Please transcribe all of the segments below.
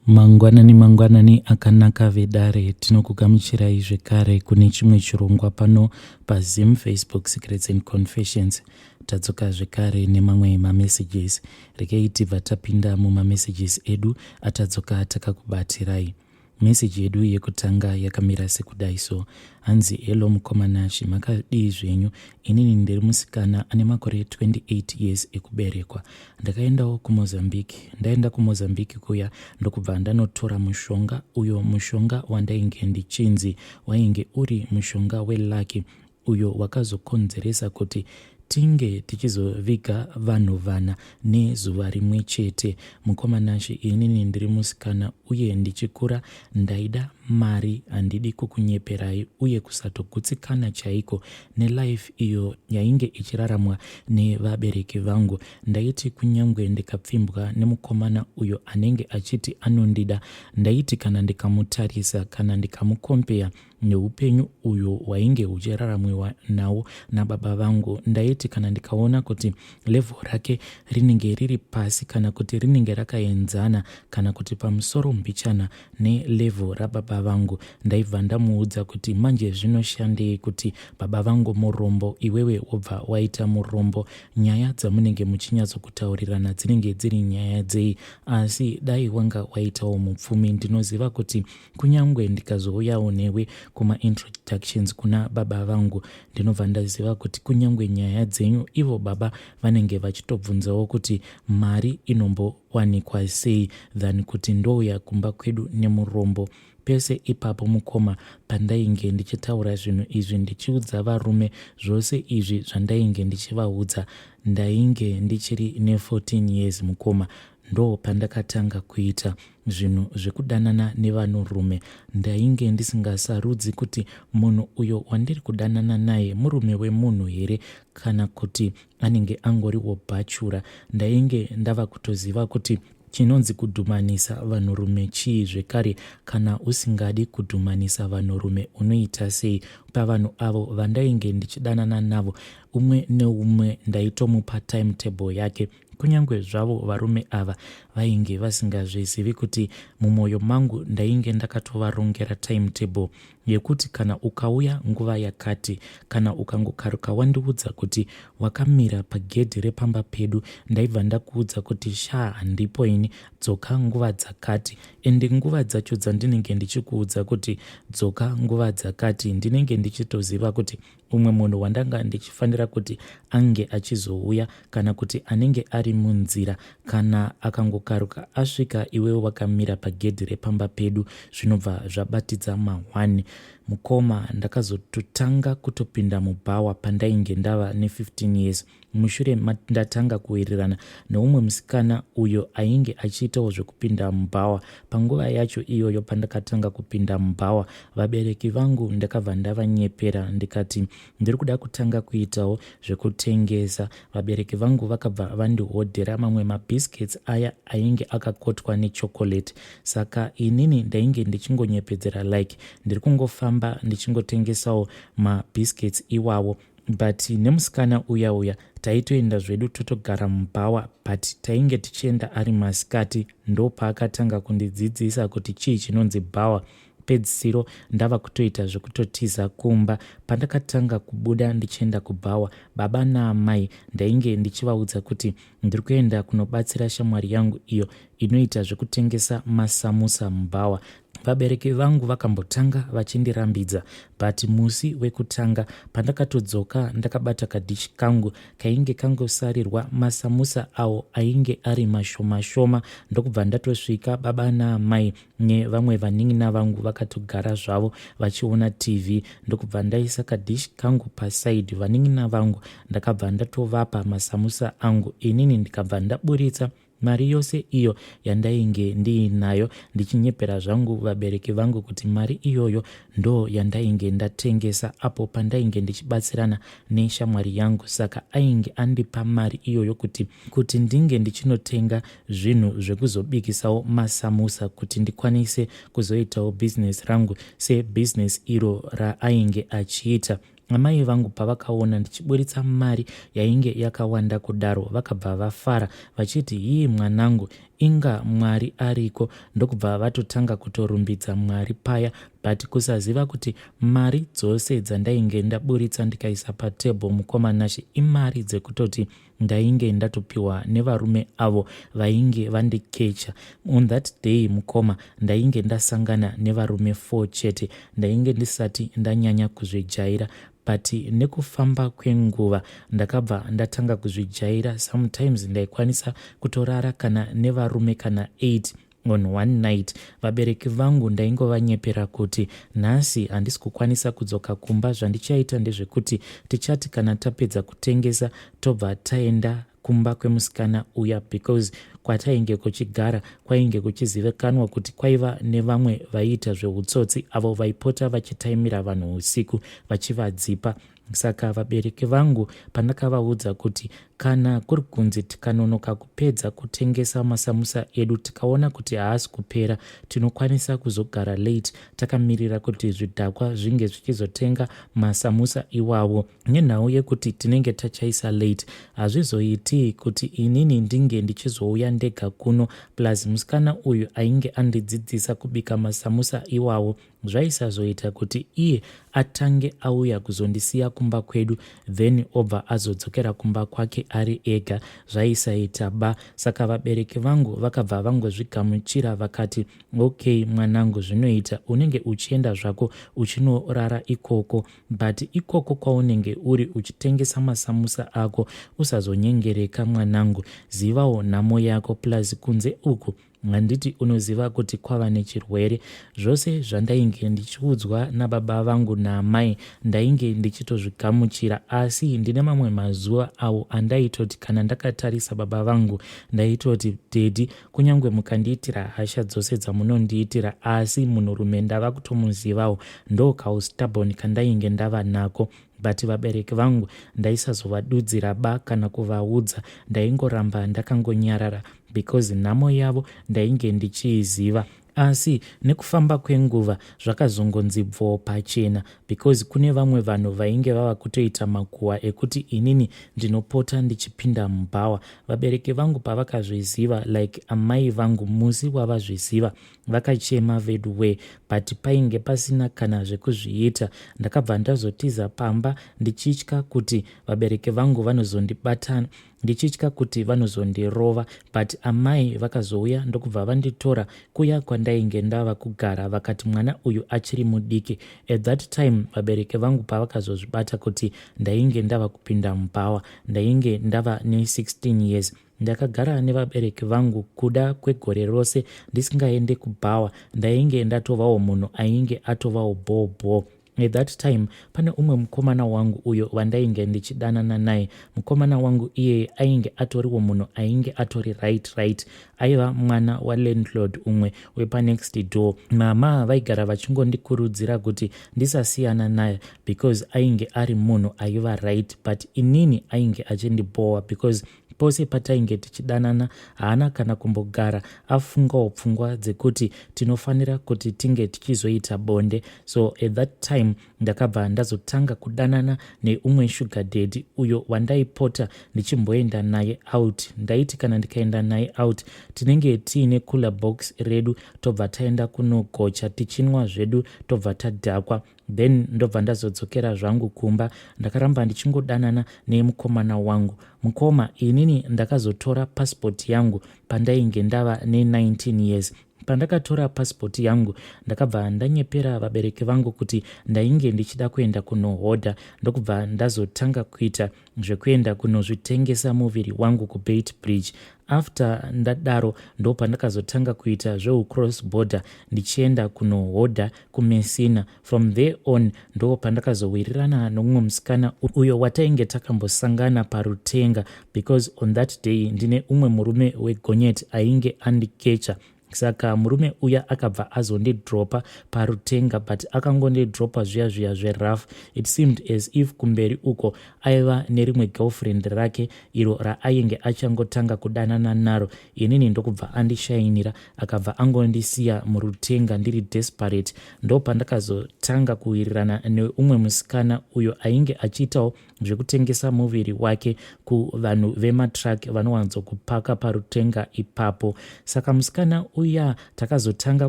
Mangwanani mangwanani akanaka vedare, tinokugamuchirai zvekare kune chimwe chirongwa pano paZim Facebook Secrets and Confessions. Tadzoka zvekare nemamwe mamessages. Rekei tibva tapinda mumamessages edu atadzoka takakubatirai. Message yedu yekutanga yakamira sekudai so. Hanzi hello mukoma Nashy, makadii zvenyu? Inini ndiri musikana ane makore 28 years ekuberekwa. Ndakaendawo kuMozambique. Ndaenda kuMozambique kuya ndokubva ndanotora mushonga uyo mushonga wandainge ndichinzi wainge uri mushonga welucky uyo wakazokonzeresa kuti tinge tichizoviga vanhu vana nezuva rimwe chete. Mukoma Nashy inini ndiri musikana uye ndichikura ndaida mari handidi kukunyeperai uye kusatogutsikana chaiko nelife iyo yainge ichiraramwa nevabereki vangu. Ndaiti kunyangwe ndikapfimbwa nemukomana uyo anenge achiti anondida ndaiti kana ndikamutarisa kana ndikamukompeya neupenyu uyo hwainge huchiraramwiwa nawo nababa vangu. Ndaiti kana ndikaona kuti level rake rinenge riri pasi kana kuti rinenge rakaenzana kana kuti pamusoro mbichana nelevel rababa vangu, ndaibva ndamuudza kuti manje zvinoshandei kuti baba vangu murombo iwewe wobva waita murombo. Nyaya dzamunenge muchinyatsokutaurirana dzinenge dziri nyaya dzei? Asi dai wanga waitawo mupfumi ndinoziva kuti Kunyangwe ndikazouyawo newe kumaintroductions kuna baba vangu ndinobva ndaziva kuti kunyangwe nyaya dzenyu ivo baba vanenge vachitobvunzawo kuti mari inombowanikwa sei than kuti ndouya kumba kwedu nemurombo. Pese ipapo mukoma pandainge ndichitaura zvinhu izvi ndichiudza varume zvose izvi zvandainge ndichivaudza ndainge ndichiri ne 14 years mukoma Ndopandakatanga kuita zvinhu zvekudanana nevanhurume. Ndainge ndisingasarudzi kuti munhu uyo wandiri kudanana naye murume wemunhu here kana kuti anenge angoriwo bhachura. Ndainge ndava kutoziva kuti chinonzi kudhumanisa vanhurume chii zvekare kana usingadi kudhumanisa vanhurume unoita sei. Pavanhu avo vandainge ndichidanana navo umwe neumwe ndaitomupa timetable yake. Kunyangwe zvavo varume ava vainge vasingazvizivi kuti mumwoyo mangu ndainge ndakatovarongera timetable yekuti kana ukauya nguva yakati, kana ukangokaruka wandiudza kuti wakamira pagedhi repamba pedu ndaibva ndakuudza kuti shaa handipo ini, dzoka nguva dzakati. Ende nguva dzacho dzandinenge ndichikuudza kuti dzoka nguva dzakati ndinenge ndichitoziva kuti Umwe munhu wandanga ndichifanira kuti ange achizouya kana kuti anenge ari munzira kana akangokaruka asvika iwewe wakamira pagedhi repamba pedu zvinobva zvabatidza mahwani. Mukoma ndakazototanga kutopinda mubhawa pandainge ndava ne15 years. Mushure ndatanga kuwirirana neumwe musikana uyo ainge achiitawo zvekupinda mubhawa. Panguva yacho iyoyo pandakatanga kupinda mubhawa, vabereki vangu ndakabva ndavanyepera ndikati ndiri kuda kutanga kuitawo zvekutengesa. Vabereki vangu vakabva vandihodhera mamwe mabiscuits aya ainge akakotwa nechocolate. Saka inini ndainge ndichingonyepedzera like ndiri kungofamba ndichingotengesawo mabiscuits iwawo. But nemusikana uya uya taitoenda zvedu totogara mubhawa but tainge tichienda ari masikati ndopaakatanga kundidzidzisa kuti chii chinonzi bhawa pedzisiro ndava kutoita zvekutotiza kumba pandakatanga kubuda ndichienda kubhawa baba naamai ndainge ndichivaudza kuti ndiri kuenda kunobatsira shamwari yangu iyo inoita zvekutengesa masamusa mubhawa Vabereki vangu vakambotanga vachindirambidza but musi wekutanga pandakatodzoka ndakabata kadhishi kangu kainge kangosarirwa masamusa awo ainge ari mashoma shoma ndokubva ndatosvika baba naamai nevamwe vanin'ina vangu vakatogara zvavo vachiona TV ndokubva ndaisa kadhishi kangu paside vanin'ina vangu ndakabva ndatovapa masamusa angu inini ndikabva ndaburitsa Mari yose iyo yandainge ndiinayo ndichinyepera zvangu vabereki vangu kuti mari iyoyo ndo yandainge ndatengesa apo pandainge ndichibatsirana neshamwari yangu saka ainge andipa mari iyoyo kuti kuti ndinge ndichinotenga zvinhu zvekuzobikisawo masamusa kuti ndikwanise kuzoitawo business rangu sebusiness iro raainge achiita. Amai vangu pavakaona ndichiburitsa mari yainge yakawanda kudaro vakabva vafara vachiti hii mwanangu Inga Mwari ariko. Ndokubva vatotanga kutorumbidza Mwari paya, but kusaziva kuti mari dzose dzandainge ndaburitsa ndikaisa patable, mukoma Nashe, imari dzekutoti ndainge ndatopiwa nevarume avo vainge vandikecha on that day. Mukoma, ndainge ndasangana nevarume 4 chete. Ndainge ndisati ndanyanya kuzvijaira, but nekufamba kwenguva ndakabva ndatanga kuzvijaira. Sometimes ndaikwanisa kutorara kana nevarume kana 8 on one night. Vabereki vangu ndaingovanyepera kuti nhasi handisi kukwanisa kudzoka kumba. Zvandichaita ndezvekuti tichati kana tapedza kutengesa, tobva taenda kumba kwemusikana uya, because kwatainge kuchigara kwainge kuchizivikanwa kuti kwaiva nevamwe vaiita zveutsotsi, avo vaipota vachitaimira vanhu usiku vachivadzipa. Saka vabereki vangu pandakavaudza kuti kana kuri kunzi tikanonoka kupedza kutengesa masamusa edu, tikaona kuti haasi kupera, tinokwanisa kuzogara late takamirira kuti zvidhakwa zvinge zvichizotenga masamusa iwawo, nenhau yekuti tinenge tachaisa late, hazvizoiti kuti inini ndinge ndichizouya ndega kuno, plus musikana uyu ainge andidzidzisa kubika masamusa iwawo, zvaisazoita kuti iye atange auya kuzondisiya kumba kwedu, then obva azodzokera kumba kwake ari ega. Zvaisaita ba. Saka vabereki vangu vakabva vangozvigamuchira, vakati, "Okay mwanangu, zvinoita, unenge uchienda zvako uchinorara ikoko, but ikoko kwaunenge uri uchitengesa masamusa ako, usazonyengereka mwanangu. Zivawo nhamo yako, plus kunze uku handiti unoziva kuti kwava nechirwere?" Zvose zvandainge ndichiudzwa nababa vangu naamai ndainge ndichitozvigamuchira, asi ndine mamwe mazuva awo andaitoti kana ndakatarisa baba vangu, ndaitoti, "Daddy, kunyange mukandiitira hasha dzose dzamunondiitira, asi munhurume ndava kutomuzivawo." Ndo kaustubborn kandainge ndava nako, but vabereki vangu ndaisazovadudzira ba kana kuvaudza. Ndaingoramba ndakangonyarara because nhamo yavo ndainge ndichiiziva. Asi nekufamba kwenguva zvakazongonzi bvoo pachena, because kune vamwe vanhu vainge vava kutoita makuhwa ekuti inini ndinopota ndichipinda mubhawa. Vabereki vangu pavakazviziva, like amai vangu musi wavazviziva, vakachema veduwe, but painge pasina kana zvekuzviita. Ndakabva ndazotiza pamba ndichitya kuti vabereki vangu vanozondibata, ndichitya kuti vanozondirova. But amai vakazouya ndokubva vanditora kuya kwandainge ndava kugara, vakati mwana uyu achiri mudiki. At that time vabereki vangu pavakazozvibata kuti ndainge ndava kupinda mubhawa, ndainge ndava ne16 years. Ndakagara nevabereki vangu kuda kwegore rose ndisingaende kubhawa. Ndainge ndatovawo munhu ainge atovawo bhobho. At that time pane umwe mukomana wangu uyo wandainge ndichidanana naye. Mukomana wangu iyeye ainge atoriwo munhu ainge atori right. Aiva mwana walandlord umwe wepanext door. Mama vaigara vachingondikurudzira kuti ndisasiyana naye because ainge ari munhu aiva right, but inini ainge achindibhowa because pose patainge tichidanana haana kana kumbogara afungawo pfungwa dzekuti tinofanira kuti tinge tichizoita bonde. So at that time ndakabva ndazotanga kudanana neumwe sugar daddy uyo wandaipota ndichimboenda naye out. Ndaiti kana ndikaenda naye out, tinenge tiine cooler box redu, tobva taenda kunogocha, tichinwa zvedu, tobva tadhakwa, then ndobva ndazodzokera zvangu kumba. Ndakaramba ndichingodanana nemukomana wangu. Mukoma, inini ndakazotora pasipoti yangu pandainge ndava ne19 years. Pandakatora pasipoti yangu, ndakabva ndanyepera vabereki vangu kuti ndainge ndichida kuenda kunohodha, ndokubva ndazotanga kuita zvekuenda kunozvitengesa muviri wangu kuBeitbridge. After ndadaro, ndo pandakazotanga kuita zveucross border, ndichienda kunohodha kuMessina. From there on ndo pandakazowirirana nomumwe musikana uyo watainge takambosangana paRutenga, because on that day ndine umwe murume wegonyet ainge andikecha. Saka murume uya akabva azondidropa paRutenga, but akangondidropa zviya zviya zverough. It seemed as if kumberi uko aiva nerimwe girlfriend rake iro raainge achangotanga kudanana naro. Inini ndokubva andishainira, akabva angondisiya muRutenga ndiri desperate. Ndopandakazotanga kuwirirana neumwe musikana uyo ainge achiitawo zvekutengesa muviri wake kuvanhu vematruck vanowanzokupaka paRutenga ipapo. Saka musikana uya takazotanga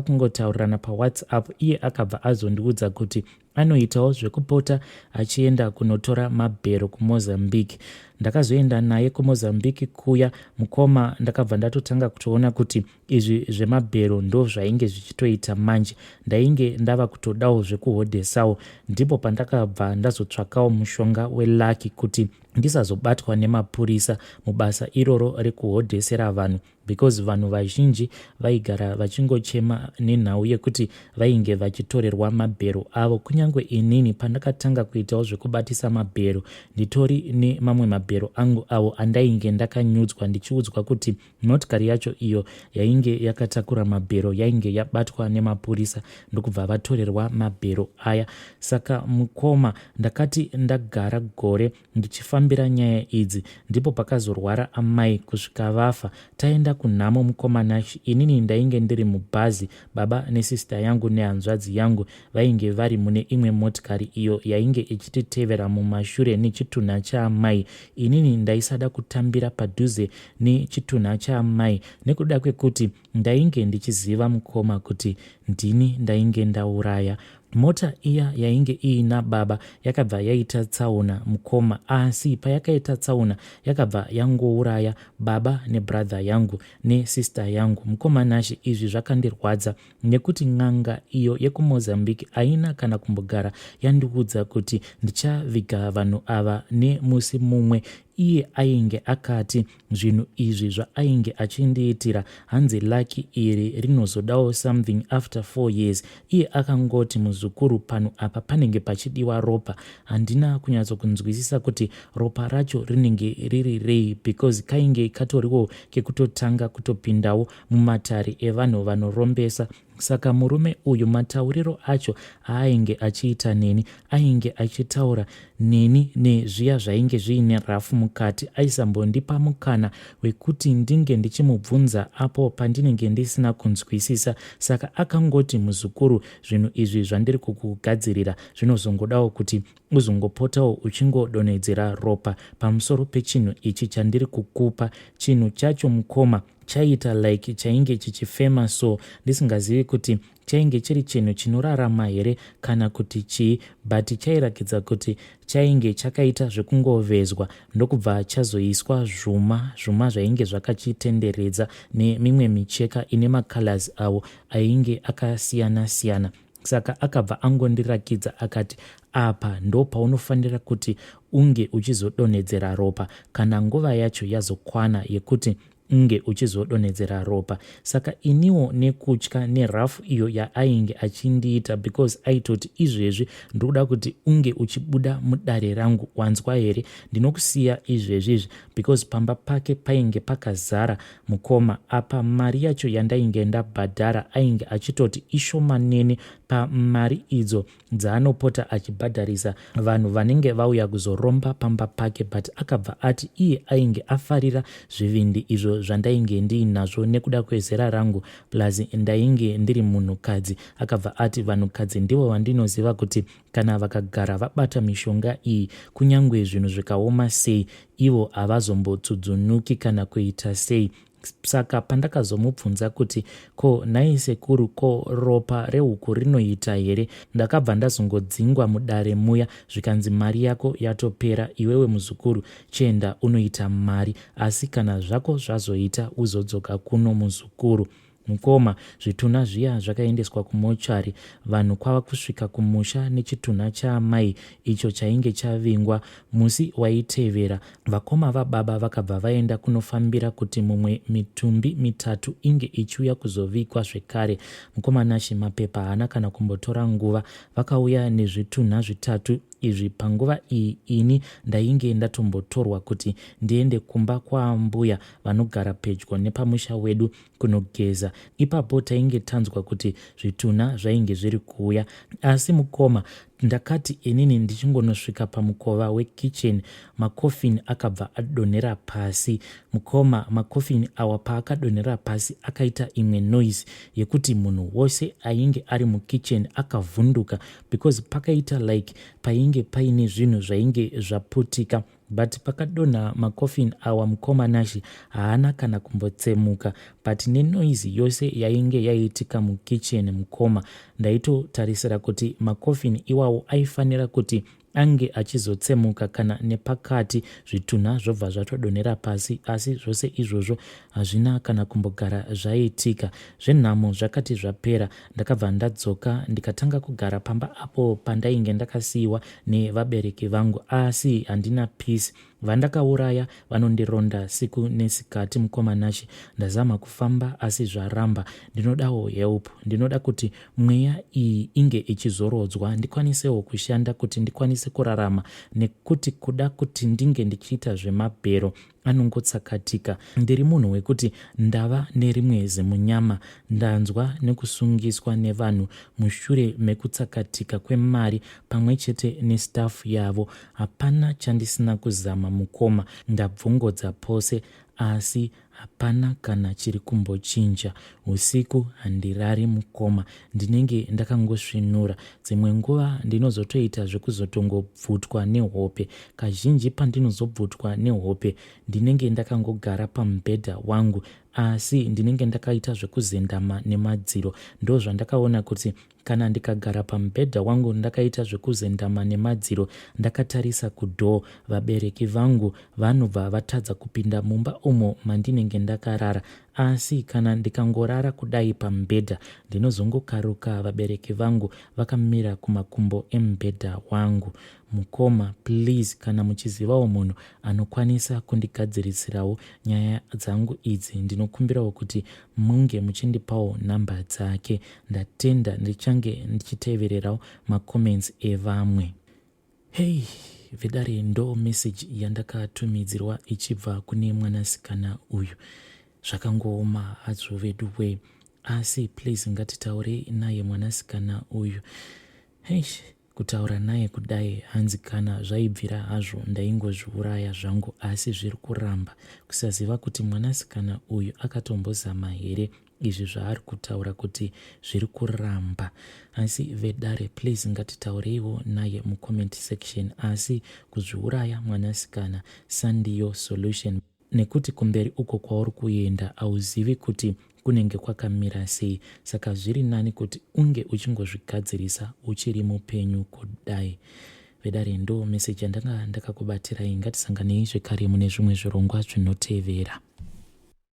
kungotaurirana paWhatsApp. Iye akabva azondiudza kuti anoitawo zvekupota achienda kunotora mabhero kuMozambique. Ndakazoenda naye kuMozambique kuya, mukoma. Ndakabva ndatotanga kutoona kuti izvi zvemabhero ndo zvainge zvichitoita manje. Ndainge ndava kutodawo zvekuhodhesawo. Ndipo pandakabva ndazotsvakawo mushonga welucky kuti ndisazobatwa nemapurisa mubasa iroro rekuhodhesera vanhu, because vanhu vazhinji vaigara vachingochema nenhau yekuti vainge vachitorerwa mabhero avo. Kunyange inini pandakatanga kuitawo zvekubatisa mabhero, nditori nemamwe mabhero angu avo andainge ndakanyudzwa, ndichiudzwa kuti motikari yacho iyo yainge yakatakura mabhero yainge yabatwa nemapurisa, ndokubva vatorerwa mabhero aya. Saka mukoma, ndakati ndagara gore ndichifambira nyaya idzi, ndipo pakazorwara amai kusvika vafa. Taenda kunhamo, mukoma Nashi, inini ndainge ndiri mubhazi. Baba nesista yangu nehanzvadzi yangu vainge vari mune imwe motikari iyo yainge ichititevera mumashure nechitunha chaamai. Inini ndaisada kutambira padhuze nechitunha chaamai nekuda kwekuti ndainge ndichiziva, mukoma, kuti ndini ndainge ndauraya. Mota iya yainge iina baba yakabva yaita tsaona, mukoma. Asi payakaita tsaona, yakabva yangouraya baba nebrother yangu nesister yangu. Mukoma Nashi, izvi zvakandirwadza nekuti n'anga iyo yekuMozambique haina kana kumbogara yandiudza kuti ndichaviga vanhu ava nemusi mumwe. Iye ainge akati zvinhu izvi zvaainge achindiitira, hanzi lucky iri rinozodawo something after 4 years. Iye akangoti, "Muzukuru, pano apa panenge pachidiwa ropa." Handina kunyatsokunzwisisa kuti ropa racho rinenge riri rei, because kainge katoriwo kekutotanga kutopindawo mumatare evanhu vanorombesa. Saka murume uyu, matauriro acho aainge achiita neni, ainge achitaura neni nezviya zvainge zviine rough mukati. Aisambondipa mukana wekuti ndinge ndichimubvunza apo pandinenge ndisina kunzwisisa. Saka akangoti, "Muzukuru, zvinhu izvi zvandiri kukugadzirira zvinozongodawo kuti uzongopotawo uchingodonhedzera ropa pamusoro pechinhu ichi chandiri kukupa." Chinhu chacho, mukoma, chaiita like chainge chichifema so, ndisingazivi kuti chainge chiri chinhu chinorarama here kana kuti chii, but chairakidza kuti chainge chakaita zvekungovezwa, ndokubva chazoiswa zvuma zvuma zvainge zvakachitenderedza nemimwe micheka ine macolors avo ainge akasiyana-siyana. Saka akabva angondirakidza akati, "Apa ndo paunofanira kuti unge uchizodonhedzera ropa kana nguva yacho yazokwana yekuti unge uchizodonhedzera ropa." Saka iniwo nekutya nerough iyo yaainge achindiita, because aitoti, "Izvezvi ndikuda kuti unge uchibuda mudare rangu, wanzwa here? Ndinokusiya izvezvizvi," because pamba pake painge pakazara, mukoma. Apa mari yacho yandainge ndabhadhara ainge achitoti ishomanene pamari idzo dzaanopota achibhadharisa vanhu vanenge vauya kuzoromba pamba pake. But akabva ati iye ainge afarira zvivindi izvo zvandainge ndiinazvo nekuda kwezera rangu, plus ndainge ndiri munhukadzi. Akabva ati, "Vanhukadzi ndivo vandinoziva kuti kana vakagara vabata mishonga iyi, kunyange zvinhu zvikaoma sei, ivo havazombotsudzunuki kana kuita sei." Saka pandakazomubvunza kuti, "Ko nhai sekuru, ko ropa rehuku rinoita here?" ndakabva ndazongodzingwa mudare muya, zvikanzi, "Mari yako yatopera iwewe, muzukuru. Chienda unoita mari, asi kana zvako zvazoita, uzodzoka kuno, muzukuru." Mukoma, zvitunha zviya zvakaendeswa kumochari. Vanhu kwava kusvika kumusha nechitunha chaamai icho chainge chavingwa. Musi waitevera, vakoma vababa vakabva vaenda kunofambira kuti mumwe mitumbi mitatu inge ichiuya kuzovigwa zvekare. Mukoma Nashi, mapepa haana kana kumbotora nguva, vakauya nezvitunha zvitatu. izvi panguva iyi ini ndainge ndatombotorwa kuti ndiende kumba kwaambuya vanogara pedyo nepamusha wedu kunogeza. Ipapo tainge tanzwa kuti zvitunha zvainge zviri kuuya asi mukoma ndakati inini ndichingonosvika pamukova wekitchen macoffin akabva adonhera pasi. Mukoma macoffin awa paakadonhera pasi akaita imwe noise yekuti munhu wose ainge ari mukitchen akavhunduka because pakaita like painge paine zvinhu zvainge zvaputika but pakadonha macoffin awa mukoma Nashy haana kana kumbotsemuka but nenoise yose yainge yaitika mukitchen mukoma ndaitotarisira kuti macoffin iwawo aifanira kuti ange achizotsemuka kana nepakati zvitunha zvobva zvatodonhera pasi asi zvose izvozvo hazvina kana kumbogara zvaitika. Zvenhamo zvakati zvapera ndakabva ndadzoka ndikatanga kugara pamba apo pandainge ndakasiiwa nevabereki vangu asi handina peace. Vandakauraya vanondironda siku nesikati mukoma Nashe ndazama kufamba asi zvaramba. Ndinodawo help ndinoda kuti mweya iyi inge ichizorodzwa ndikwanisewo kushanda kuti ndikwanise kurarama nekuti kuda kuti ndinge ndichiita zvemabhero anongotsakatika. Ndiri munhu wekuti ndava nerimwe zimunyama. Ndanzwa nekusungiswa nevanhu mushure mekutsakatika kwemari pamwe chete nestaff yavo. Hapana chandisina kuzama mukoma, ndabvongodza pose asi hapana kana chiri kumbochinja. Husiku handirari mukoma, ndinenge ndakangosvinura. Dzimwe nguva ndinozotoita zvekuzotongobvutwa nehope. Kazhinji pandinozobvutwa nehope ndinenge ndakangogara pamubhedha wangu asi ndinenge ndakaita zvekuzendama nemadziro. Ndozvandakaona kuti Kana ndikagara pamubhedha wangu ndakaita zvekuzendama nemadziro ndakatarisa kudoor, vabereki vangu vanobva vatadza kupinda mumba umo mandinenge ndakarara. Asi kana ndikangorara kudai pamubhedha ndinozongokaruka vabereki vangu vakamira kumakumbo emubhedha wangu. Mukoma please kana muchizivawo munhu anokwanisa kundigadzirisirawo nyaya dzangu idzi ndinokumbirawo kuti munge muchindipawo number dzake. Ndatenda ndichange ndichitevererawo macomments evamwe. Hey vedare ndo message yandakatumidzirwa ichibva kune mwanasikana uyu. Zvakangooma hazvo veduwee asi please ngatitaurei naye mwanasikana uyu. Heish Kutaura naye kudai hanzi kana zvaibvira hazvo ndaingozviuraya zvangu asi zviri kuramba. Kusaziva kuti mwanasikana uyu akatombozama here izvi zvaari kutaura kuti zviri kuramba. Asi vedare please ngatitaureiwo naye mucomment section asi kuzviuraya mwanasikana sandiyo solution. Nekuti kumberi uko kwauri kuenda hauzivi kuti kunenge kwakamira sei saka zviri nani kuti unge uchingozvigadzirisa uchiri mupenyu kudai. Vedare ndo message yandanga ndakakubatirai ngatisanganei zvekare mune zvimwe zvirongwa zvinotevera.